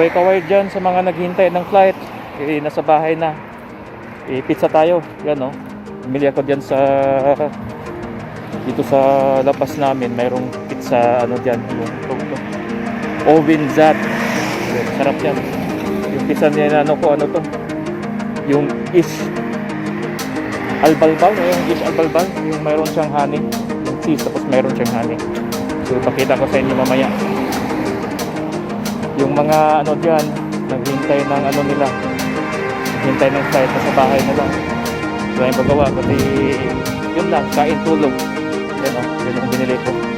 Kaway-kaway dyan sa mga naghihintay ng flight. Eh, nasa bahay na. Eh, pizza tayo. Yan, no. Bumili ako dyan sa dito sa labas namin. Mayroong pizza, ano dyan. Yung ito, ito. Oven Zat. Yun, sarap yan. Yung pizza niya na ano ko, ano to? Yung ish albalbal, no? Yung ish albalbal, yung mayroon siyang honey. Yung cheese, tapos mayroon siyang honey. So, pakita ko sa inyo mamaya. Yung mga ano diyan, naghintay ng ano nila. Naghintay ng flight, nasa bahay na lang. Wala yung paggawa, kundi yun lang, kain, tulog. Yan o, yun ang binili ko.